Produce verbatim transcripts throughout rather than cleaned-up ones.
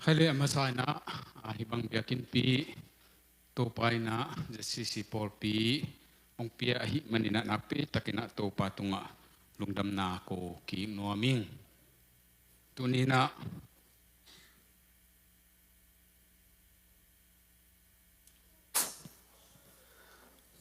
Khaile a masa inah, a, hih bang biakinnpi Topa inah Z C C pawlpi hong pia ahih maninah nakpi takinah Topa tungah lungdamna ko kik nuam ing. Tuninah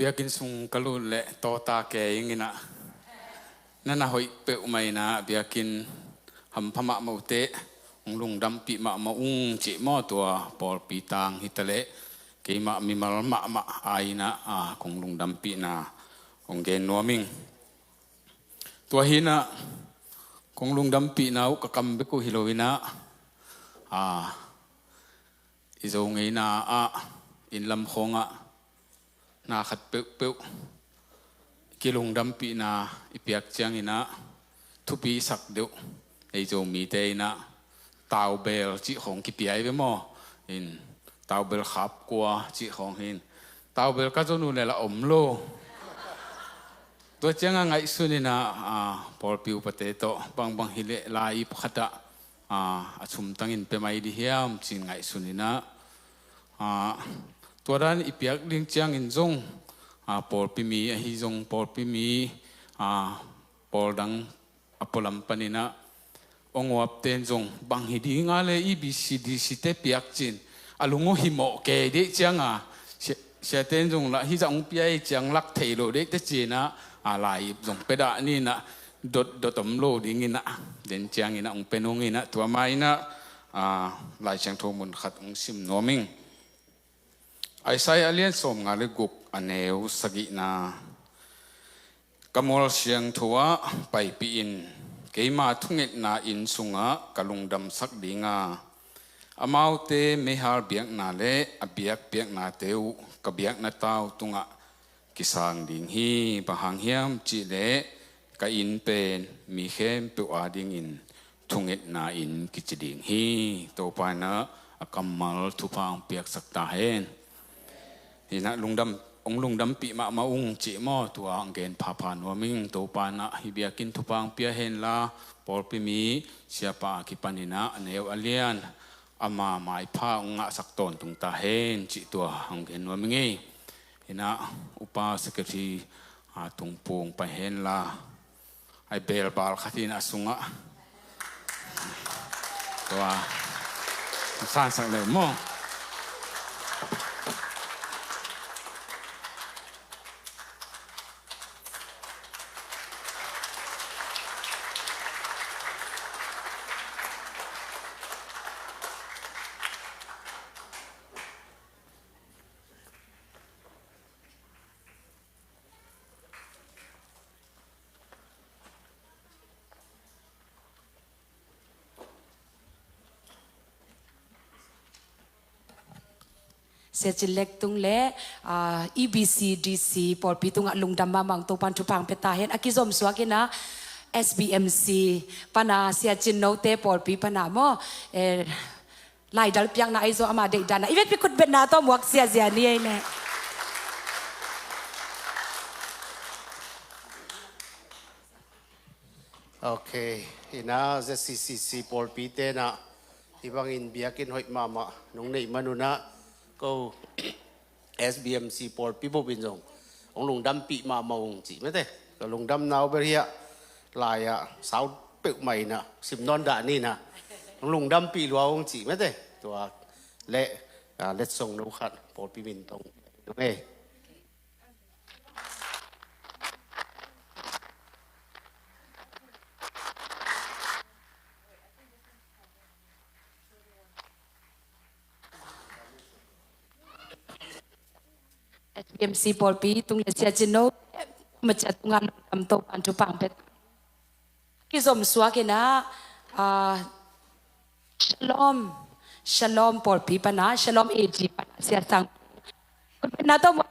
biakinn sung ka lut leh tawta kei inginah na na hoih peuhmah inah biakinn hampha mahmah uh teh hong lungdampih mahmah ung cih maw, tua pawlpi tang hitaleh keimah mimal mahmah a inah, a, kong lungdampihna kong gen nuam ing. Tua hinah kong lungdampihna uh ka kam bek uh hi lo inah, a, i Zo ngeina ah, inn lam khawngah na khat peuhpeuh kilungdampihna i piak cianginah thupi sak deuh. Ei Zomite inah taubel cih khawng kipia i ve maw? In taubel khap kua cih khawng hin taubel ka zon uh le la om lo. Tua cianga ngaihsun inah, a, pawlpi upate tawh bangbang hileh lai-ip khatah, a, a sumtangin pia mai di hiam cin ngaihsun inah, a, tua dan i piak ding ciangin zong, a, pawlpi mi ahi zong pawlpi mi, a, pawl dang a pualam paninah hong uapten zong bang hi dinga le E B C D C te piak cin a lung uh himawh kei deih cianga sia-, siaten zong lah hizah hong pia hi ciang lak thei lo deih te cinah, a, lai-ip zong pia dah ninah dotdot om lo dinginah den cianginah hong pia nunginah tua ma inah, a, Lai Siangtho mun khat hong sim nuam ing. Isaiah a lian sawmnga le guk a neu sagihna. Ka mual siangtho ah paipih in, keima thungetna inn sungah ka lungdamsak dinga, amaute meihal biakna le a biakpiaknate uh ka biakna tau tungah kisang ding hi. Bang hang hiam cihleh ka inn pen mi khempeuh adingin thungetna inn kici ding hi. Topa inah a kammal thupha hong piaksak ta hen. Hinah lungdam, hong lungdampih mahmah ung cih maw, tua hong gen phapha nuam ing. Topa inah hih biakinn thupha hong pia henla, pawlpi mi siapa a kipaninah a neu a lian ama maipha hong ngahsak tawntung ta hen cih tua hong gen nuam ing ei. Hinah upa secretary, a, tungpung pai henla, ai belbal khat hinah sungah tua sansak leu maw? Sia Cin Lek Tung le, ah, E B C D C pawlpi tungah lungdam mahmah ung, Topan thupha hong pia ta hen. A kizom suak inah S B M C pana Sia Cin Note pawlpi pana maw, eh, laidal piakna ahi zong ama deihdanah i vekpi khutbetna tawh muak ziahziah ni ei leh. Ok, inah Z C C C pawlpi tenah hih bangin biakinn hoih mahmah nong neih manunah ko S B M C pawlpi bupin zong hong lungdampih mahmah ung cih mete. Ka lungdamna uh bel hiah lai-ah sau peuhmah inah sim nawn dah ninah hong lungdampih lua ung cih mete. Tua leh, ah, letsong no khat pawlpi min tong nong ei. S B M C pawlpi tung le Sia Cin No, macia tungah lungdam, Topan thupha hong pia ta. Kizom suak inah, ah, Shalom, Shalom pawlpi pana, Shalom A G pana Sia Sang. Khutbetna tawh muak.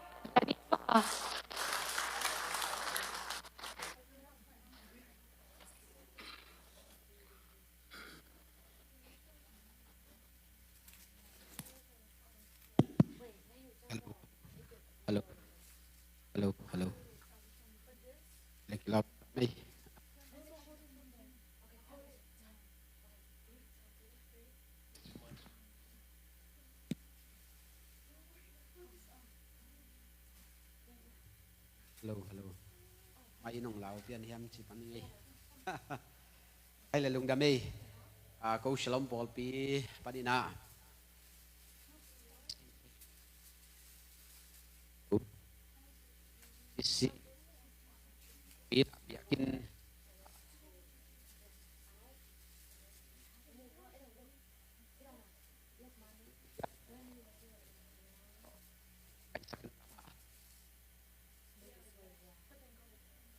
Hello. Hello. Hello. Lagi lap. Hey. Hello, hello. Mai nong lau pian hiam ci pan ngei. Ai le lungdam ei. A, ko Shalom pawlpi panin ah isi biakinn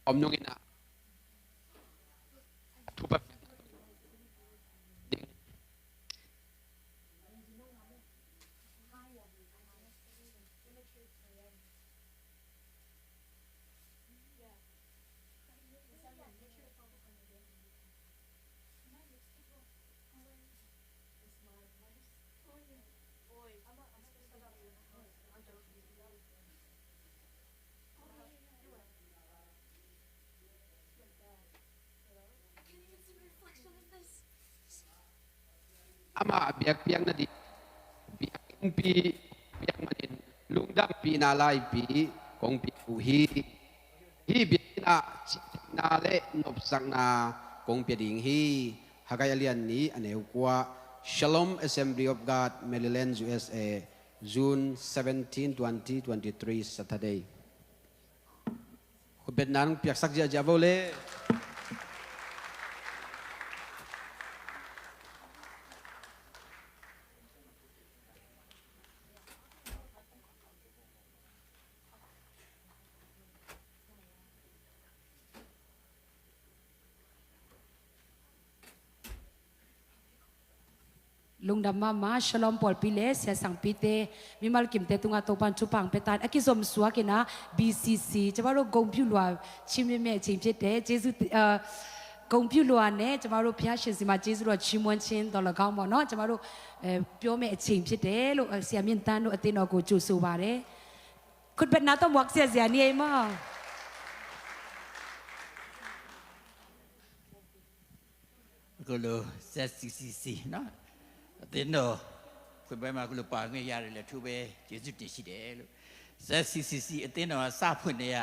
om nungin ah thu pa ding. Amah biakpiakna ding biakinnpi piak manin lungdampihna laipi kong pia uh hi. Hih biakinn ah cihtakna le nopsakna kong pia ding hi. Haggai a lian nih a neu kua. Shalom Assembly of God, Maryland, U S A, June seventeen, twenty twenty-three, Saturday. Khutbetna nong piaksak ziahziah vo le. Lungdam mahmah, Shalom pawlpi le siasangpite, mimal kimte tungah Topan thupha pia ta hen. A kizom suak in ah B C C ကျမတို့ ဂုဏ်ပြုလွှာ ချီးမွမ်းမယ့်အချိန်ဖြစ်တယ်။ ကျေးဇူးတင်- အာ- ဂုဏ်ပြုလွှာနဲ့ ကျမတို့ ဘုရားရှင်ဆီမှာ ကျေးဇူးတော်ချီးမွမ်းခြင်းသော်လည်းကောင်းပေါ့နော်။ ကျမတို့ အဲ- ပြောမယ့်အချိန်ဖြစ်တယ်လို့ အဲ- ဆရာမြင့်သန်းတို့အသင်းတော်ကို ကြိုဆိုပါတယ်။ Khutbetna tawh muak ziahziah ni ei maw. Kulu Z C C C နော်၊ အသင်းတော်ဖွင့်ပွဲမှာ အခုလိုပါဝင်ခွင့်ရတယ်လည်း အထူးပဲကျေးဇူးတင်ရှိတယ်လို့။ Z C C C အသင်းတော်က စဖွင့်တဲ့က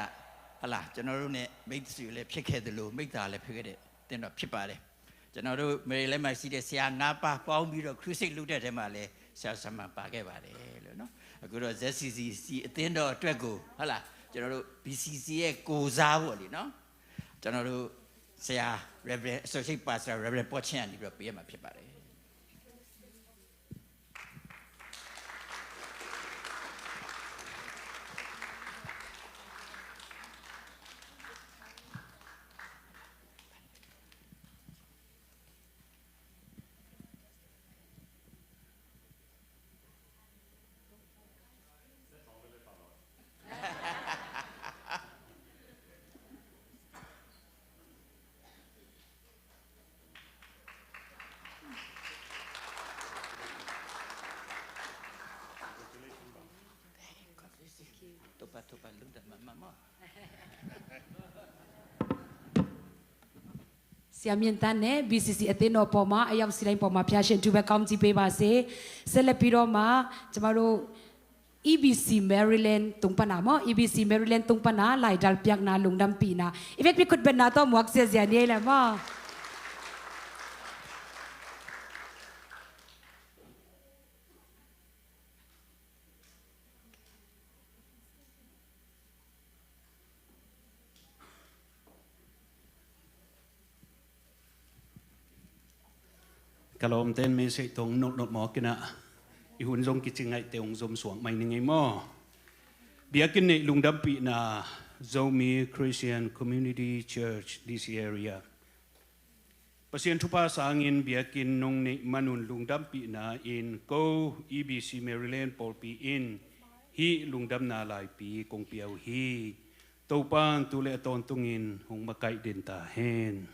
ဟလာ ကျွန်တော်တို့နဲ့ မိတ်ဆွေလည်းဖြစ်ခဲ့သလို မိသားလည်းဖြစ်ခဲ့တဲ့ အသင်းတော်ဖြစ်ပါတယ်။ ကျွန်တော်တို့ Maryland မှာရှိတဲ့ ဆရာငါးပါးပေါင်းပြီးတော့ crusade လုပ်တဲ့ထဲမှာလည်း ဆရာ Simon ပါခဲ့ပါတယ်လို့နော်။ အခုတော့ Z C C C အသင်းတော်အတွက်ကို ဟလာ ကျွန်တော်တို့ B C C ရဲ့ကိုယ်စားပေါ့လေနော်။ ကျွန်တော်တို့ ဆရာ Reverend Associate Pastor Reverend ပေါ်ချင်း ကနေပြီးတော့ ပေးရမှာဖြစ်ပါတယ်။ Topa, Topa, lungdam mahmah maw. ဆရာမြင့်သန်းနဲ့ B C C အသင်းတော်ပေါ်မှာ အရောက်စီးတိုင်းပေါ်မှာ ဘုရားရှင် ထူးပဲကောင်းကြီးပေးပါစေ။ ဆက်လက်ပြီးတော့မှ ကျမတို့ E B C Maryland သုံးပါးနာမော် E B C Maryland သုံးပါးနာ လိုက်ဒါပြက်နာ လုံဒမ်ပီနာ effect ဖြစ်ခွင့်ဘက်နာတော့ မွက်စဲစရာနေလဲမော်။ Ka lawmte'n message tawh notnot mawk in ah, i hun zong kici ngaihte hong zom suak mai ni ngei maw. Biakinn neih lungdampihna, Zomi Christian Community Church D C area. Pasian thupha sangin biakinn nong neih manun lungdampihna in ko E B C Maryland pawlpi in hih lungdamna laipi kong pia uh hi. Topa'n tu le a tawntungin hong makaih den ta hen.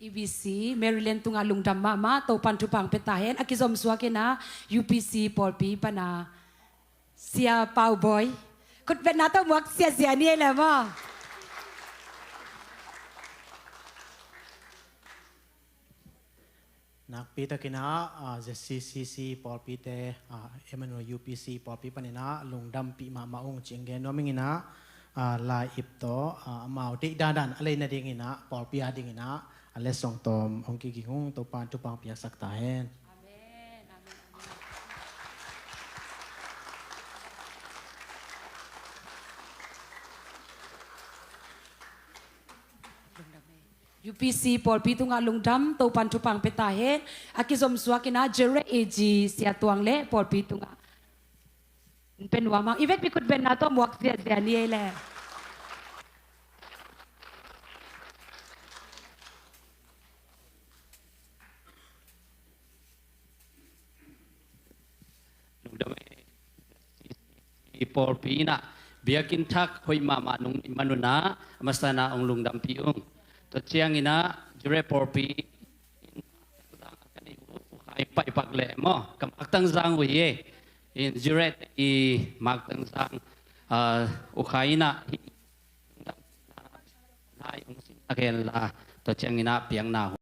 E B C Maryland tungah lungdam mahmah, Topa'n thupha pia ta hen. A kizom suak in ah U P C pawlpi pan a Sia Pau Bawi. Khutbetna tawh muak siasia ni ei le maw. Nakpi takin ah, ah, Z C C C pawlpite, ah, Emmanuel U P C pawlpi panin ah lungdampih mahmah ung cih gen nuam ing in ah, ah, lai-ip tawh, ah, amau deih dandan a lei nadingin ah pawlpi adingin ah a letsong tawm hong kiging ung. Topa'n thupha piaksak ta hen. Amen, amen, amen. U P C pawlpi tungah lungdam, Topa'n thupha pia ta hen. A kizom suak in ah Jere A G Sia Tuang le pawlpi tungah. Pen nuam hang i vekpi khut benna tawh muak ziahziah ni ei le. Lungdam ei. I pawlpi in ah biakinn thak hoih mahmah nong neih man un ah a masa in ah hong lungdampih ung. Tua ciangin ah Jere pawlpi in ah ka neih uh, U Khai Paih Pak leh maw, ka Maktangzang uh hi ei. In Jere i Maktangzang, ah, U Khai in ah hi lai hong sin a gen la, tua ciangin ah piakna